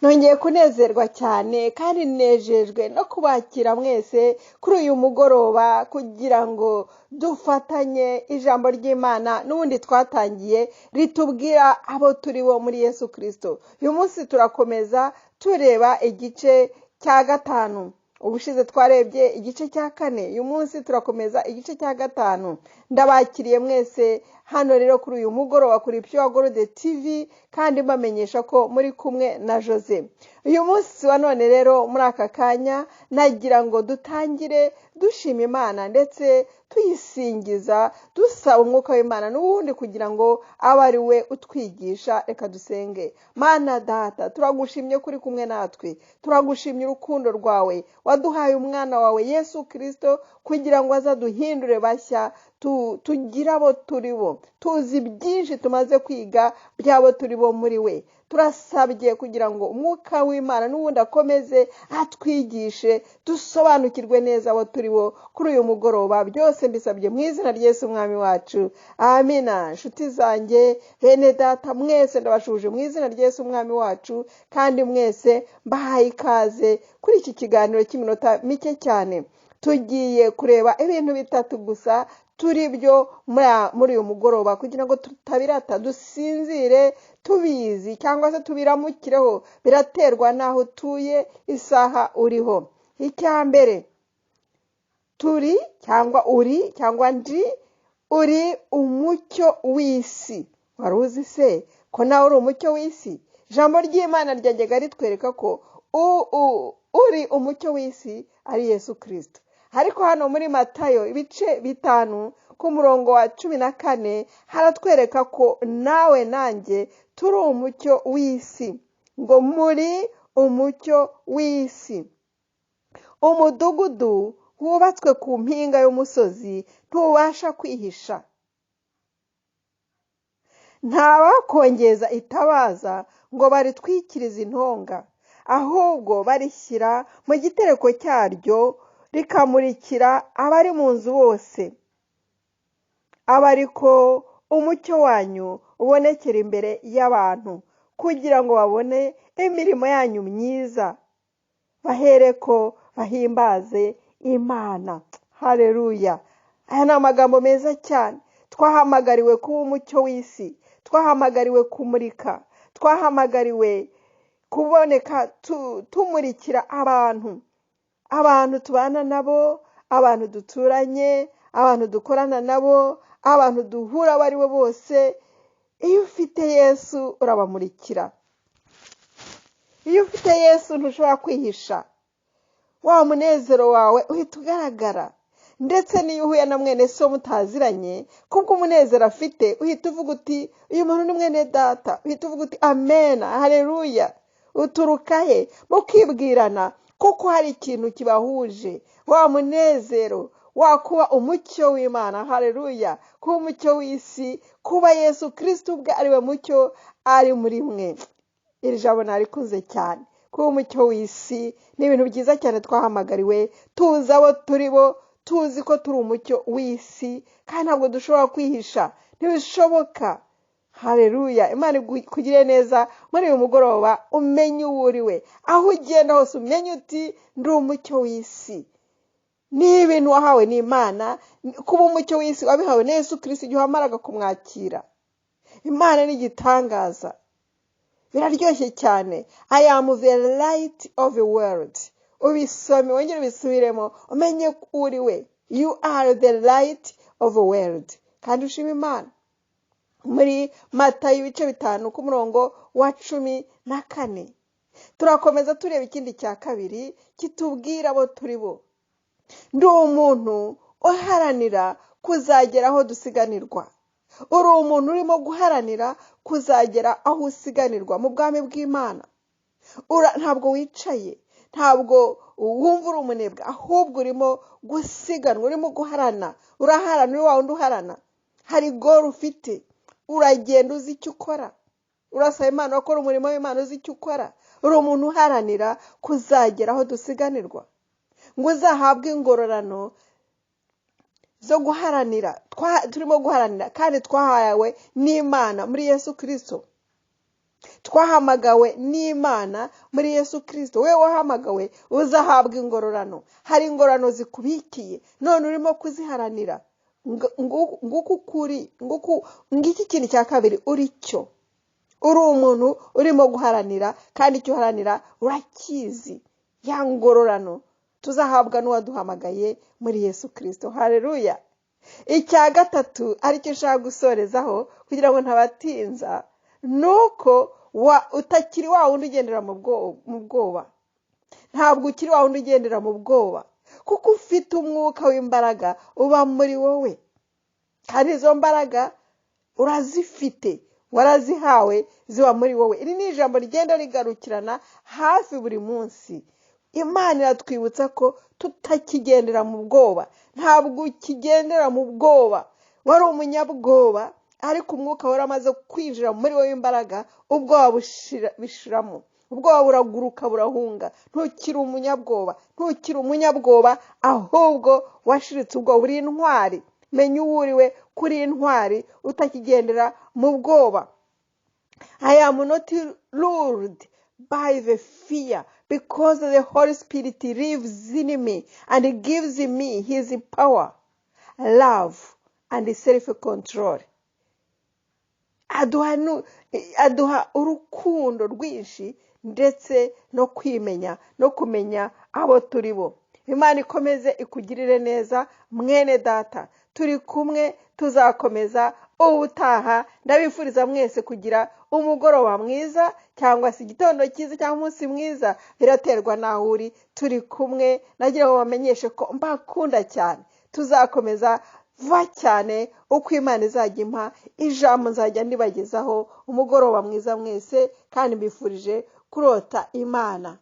Nongeye kunezerwa cyane kandi nejejwe no kubakira mwese kuri uyu mugoroba kugira ngo dufatanye ijambo ry'Imana n'ubundi twatangiye ritubwira abo turi bo muri Yesu Kristo. Uyu munsi turakomeza tureba igice cya gatanu. Ubushize twarebye igice cya kane, uyu munsi turakomeza igice cya gatanu. Ndabakiriye mwese hano rero kuri uyu mugoroba kuri Pure Gold TV, kandi mbamenyesha ko muri kumwe na Jose. Uyu munsi wa none rero muri aka kanya nagira ngo dutangire dushima Imana ndetse tuyisingiza, dusaba umwuka w'Imana n'ubundi kugira ngo abe ari we utwigisha. Reka dusenge. Mana Data, turagushimye kuri kumwe natwe, turagushimye urukundo rwawe waduhaye umwana wawe Yesu Kristo kugira ngo azaduhindure bashya, tugire abo turi bo. Tuzi byinshi tumaze kwiga by'abo turi bo muri we. Turasabye kugira ngo umwuka w'Imana n'ubundi akomeze atwigishe, dusobanukirwe neza abo turi bo kuri uyu mugoroba. Byose mbisabye mu izina rya Yesu Umwami wacu, amina. Inshuti zanjye, bene data, mwese ndabashuje mu izina rya Yesu Umwami wacu, kandi mwese mbahaye ikaze kuri iki kiganiro cy'iminota mike cyane. Tugiye kureba ibintu bitatu gusa turi byo muri uyu mugoroba kugira ngo tutabirata, dusinzire tubizi cyangwa se tubiramukireho, biraterwa n'aho utuye, isaha uriho. Icya mbere, turi cyangwa uri cyangwa ndi, uri umucyo w'isi. Wari uzi se ko nawe uri umucyo w'isi? Ijambo ry'Imana ryajyaga ritwereka ko uri umucyo w'isi ari Yesu Kristo. Ariko hano muri Matayo ibice 5 ku murongo wa 14 haratwereka ko nawe nanjye turi umucyo w'isi, ngo muri umucyo w'isi. Umudugudu wubatswe ku mpinga y'umusozi ntubasha kwihisha. Ntabakongeza itabaza ngo baritwikirize intonga, ahubwo barishyira mu gitereko cyaryo rikamurikira abari mu nzu bose. Aba ariko umucyo wanyu ubonekera imbere y'abantu, kugira ngo babone imirimo yanyu myiza, bahereko bahimbaze Imana. Haleluya! Aya ni amagambo meza cyane. Twahamagariwe kuba umucyo w'isi, twahamagariwe kumurika, twahamagariwe kuboneka tumurikira abantu, abantu tubana nabo, abantu duturanye, abantu dukorana nabo, abantu duhura abo ari bo bose. Iyo ufite Yesu urabamurikira. Iyo ufite Yesu ntushobora kwihisha, wa munezero wawe uhita ugaragara. Ndetse n'iyo uhuye na mwene so mutaziranye, kubwo umunezero afite uhita uvuga uti uyu muntu ni mwene data, uhita uvuga uti amena, haleluya. Uturuka he? Mukibwirana kuko hari ikintu kibahuje, wa munezero wakuba umucyo w'Imana. Haleluya! Kuba umucyo w'isi, kuba Yesu Kristo ubwe ari we mucyo ari muri mwe. Iri jambo narikunze cyane. Kuba umucyo w'isi ni ibintu byiza cyane twahamagariwe, tuzi abo turi bo, tuzi ko turi umucyo w'isi, kandi ntabwo dushobora kwihisha, ntibishoboka. Haleluya! Imana ikugire neza muri uyu mugoroba, umenye uwo uri we, aho ugenda hose umenye uti ndi umucyo w'isi. Ni ibintu wahawe n'Imana, kuba umucyo w'isi wabihawe na Yesu Kristo igihe wamaraga kumwakira. Imana ni igitangaza, biraryoshye cyane. I am the light of the world. Ubisome wongere ubisubiremo, umenye ko uri we. You are the light of the world. Kandi ushima Imana. Muri Matayo ibice 5 ku murongo wa 14 turakomeza tureba ikindi cya kabiri kitubwira abo turi bo. Ndi umuntu uharanira kuzagera aho dusiganirwa. Uri umuntu urimo guharanira kuzagera aho usiganirwa mu bwami bw'Imana. Ntabwo wicaye, ntabwo wumva uri umunebwe, ahubwo urimo gusiganwa, urimo guharana, uraharana, uri wa wundi uharana. Hari goal ufite, uragenda uzi icyo ukora, urasaba Imana, urakora umurimo w'Imana uzi icyo ukora. Uri umuntu uharanira kuzagera aho dusiganirwa, ngo uzahabwe ingororano zo guharanira. Turimo guharanira kandi twahawe n'Imana muri Yesu Kristo. Twahamagawe n'Imana muri Yesu Kirisito. We wahamagawe uzahabwa ingororano. Hari ingororano zikubikiye none urimo kuziharanira. Nguku ukuri, ngiki kintu cya kabiri uri cyo. Uri umuntu urimo guharanira, kandi icyo uharanira urakizi. Ya ngororano tuzahabwa n'uwaduhamagaye muri Yesu Kirisito. Haleluya. Icya gatatu aricyo nshaka gusorezaho kugira ngo ntabatinza, ni uko utakiri wa wundi ugendera mu bwoba. Ntabwo ukiri wa wundi ugendera mu bwoba, kuko ufite umwuka w'imbaraga uba muri wowe, kandi izo mbaraga urazifite, warazihawe, ziba muri wowe. Iri ni ijambo rigenda rigarukirana hafi buri munsi. Imana iratwibutsa ko tutakigendera mu bwoba. Ntabwo ukigendera mu bwoba. Wari umunyabwoba, ariko umwuka wari amaze kwinjira muri wowe imbaraga, ubwoba bishiramo, ubwoba buraguruka, burahunga. Ntukiri umunyabwoba, ntukiri umunyabwoba, ahubwo washiritse ubwoba. Uri intwari. Menya uwo uriwe, kuri intwari, utakigendera mu bwoba. I am not ruled by the fear, because the Holy Spirit lives in me and gives me his power, love and self-control. Aduha urukundo rwinshi ndetse no kwimenya no kumenya abo turi bo. Imana ikomeze ikugirire neza, mwene data. Turi kumwe, tuzakomeza ubutaha. Ndabifuriza mwese kugira umugoroba mwiza, cyangwa se igitondo cyiza, cyangwa umunsi mwiza, biraterwa n'aho uri. Turi kumwe, nagira ngo bamenyeshe ko mbakunda cyane. Tuzakomeza vuba cyane, uko Imana izajya impa ijambo nzajya ndibagezaho. Umugoroba mwiza mwese, kandi mbifurije kurota Imana.